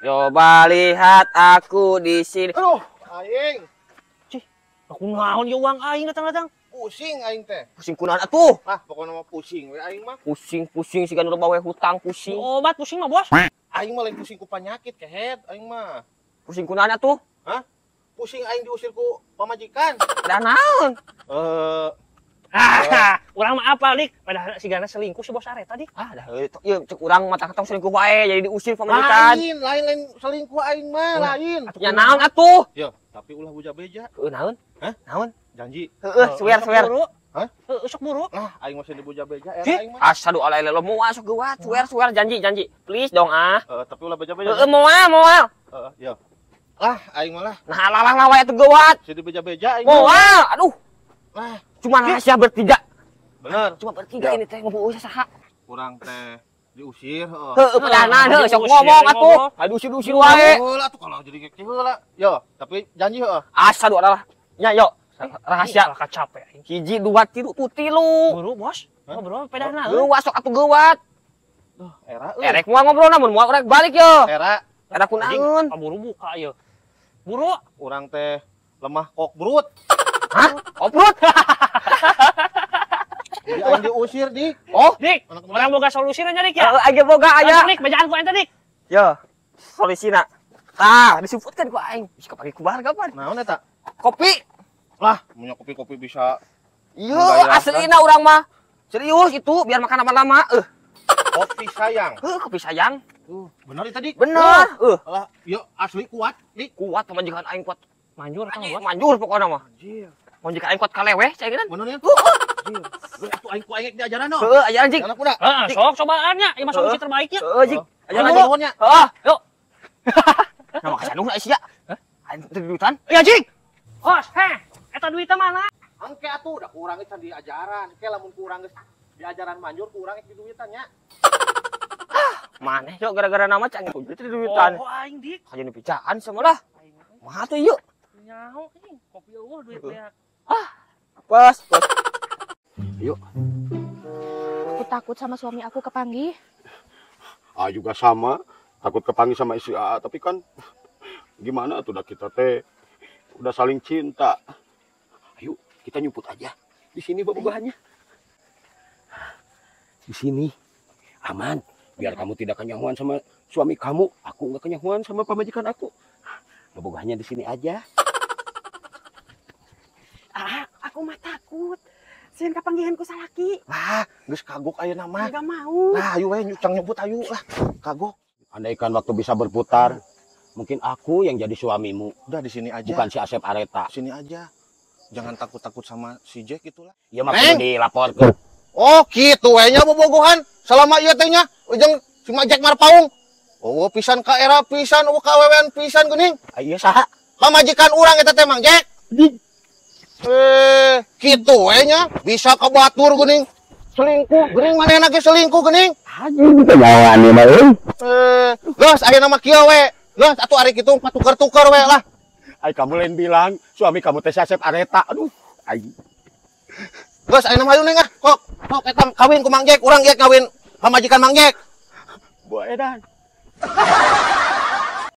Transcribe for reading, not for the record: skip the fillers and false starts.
Coba lihat aku di sini. Aduh, aing. Cih, aku naon ya uang aing datang-datang. Pusing aing teh. Pusing kunaon atuh? Ah, pokoknya mah pusing we aing mah. Pusing-pusing siga nu bawe hutang pusing. Obat pusing mah, Bos. Aing mah lain pusing ku penyakit kehed aing mah. Pusing kunaon atuh? Hah? Pusing aing diusir ku pamajikan. Da naon? Urang mah apa, Dik? Padahal sigana selingkuh si Bos Areta, Dik. Ah, dah ieu cek urang mah tong selingkuh wae jadi diusir pamajikan. Lain selingkuh aing mah, lain. Ya naon atuh? Yo, tapi ulah buja-beja. Heuh naon? Hah? Naon? Janji. Heuh, swear. Hah? Heuh, sok buru. Lah, aing masih dibuja-beja era aing mah. Asyhadu alla ilaha illallah, moal sok geuwat, swear janji. Please dong ah. Heeh, tapi ulah beja-beja. Heuh, moal. Heeh, yo. Lah, aing mah lah. Nah, lalah wae atuh geuwat. Si dibeja-beja aing. Moal, aduh. Lah, cuma rahasia bertiga. Bener. Cuma bertiga ini teh ngobrol saha. Kurang teh diusir heeh. Heuh, pedanan heuh sok ngomong atuh. Aduh diusir wae. Heula atuh kalau jadi keke heula. Yo, tapi janji heeh. Asyhadu alla nya yo. Rahasia lah capek aing. 1 2 3 tuh tilu. Buru, Bos. Ngobrol pedana. Geuwat sok atuh geuwat. Duh, era euy. Erek moal ngobrol namun moal urang balik yo. Era. Era kunaon? Buru buka ieu. Buru, urang teh lemah kok brut. Hah? Oprut? Jadi aing diusir, Dik. Oh, Dik. Orang boga solusina nya, Dik ya? Heeh, aing boga aya. Dik, bejaan ku ente, Dik. Yo, solusina. Tah, disuputkeun ku aing. Bisa kapake ku bar kapan? Naon eta? Kopi. Lah, punya kopi-kopi bisa. Iya, aslina urang mah. Serius itu biar makan lama-lama. Kopi sayang. Heuh, kopi sayang. Bener itu, Dik? Bener. Lah, yo asli kuat, Dik. Kuat pamajikan aing kuat. Manjur kan, Bos. Manjur pokokna mah. Anjir. Pamajikan aing kuat kaleweh, cai geunan. Bener ya? Heeh. Atuh aing ku aing diajaran no. Heeh, ajaran Jik. Anak muda. Heeh, sok cobaannya, ieu mah solusi terbaiknya. Heeh, Jik. Ajaran nuhun nya. Heeh, yuk. Nah, maka sanuh sia. Hah? Aing teu duitan. Iya, Jik. Os, heh, eta duitna mana? Engke atuh da ku urang geus diajaran. Engke lamun ku urang geus diajaran manjur ku urang geus diduitan nya. Maneh yo gara-gara nama cang ku teu diduitan. Oh, aing Dik. Kajeun dipicaan sama lah. Mah atuh ieu. Nyaho anjing, kopi eueuh duit beak. Ah, pas. Yuk. Aku takut sama suami aku kepanggih. Ah juga sama, takut kepanggih sama istri AA, tapi kan gimana tuh udah kita teh udah saling cinta. Ayo kita nyumput aja di sini bobogohannya. Di sini aman, biar kamu tidak kenyahuan sama suami kamu, aku nggak kenyahuan sama pamajikan aku. Bobogohannya di sini aja. Ah, aku mah takut. Sieun kapanggihan ku salaki. Lah, geus kagok ayeuna mah. Enggak mau. Lah, ayo we nyucang nyebut ayo lah. Kagok. Andaikan waktu bisa berputar, mungkin aku yang jadi suamimu. Udah di sini aja. Bukan si Asep Areta. Sini aja. Jangan takut-takut sama si Jack itulah. Iya mah kudu dilaporkeun. Oh, kitu we nya bobogohan. Selama ieu teh nya jeung si Jack Marpaung. Oh, pisan ka era pisan, eueuh ka awewean pisan geuning. Ieu saha? Pamajikan urang eta teh Mang Jack. Kitu we nya bisa ka batur geuning. Selingkuh geuning manehna ge selingkuh geuning. Anjing teh nyawan ieu mah euy. Geus ayeuna mah kieu we. Geus atuh ari kitu patuker-tuker we lah. Ai kamu lain bilang suami kamu teh Asep Areta. Aduh, ai. Geus ayeuna mah hayu neng ah. Kok sok eta kawin ku Mang Jack, urang ge kawin pamajikan Mang Jack. Buah edan.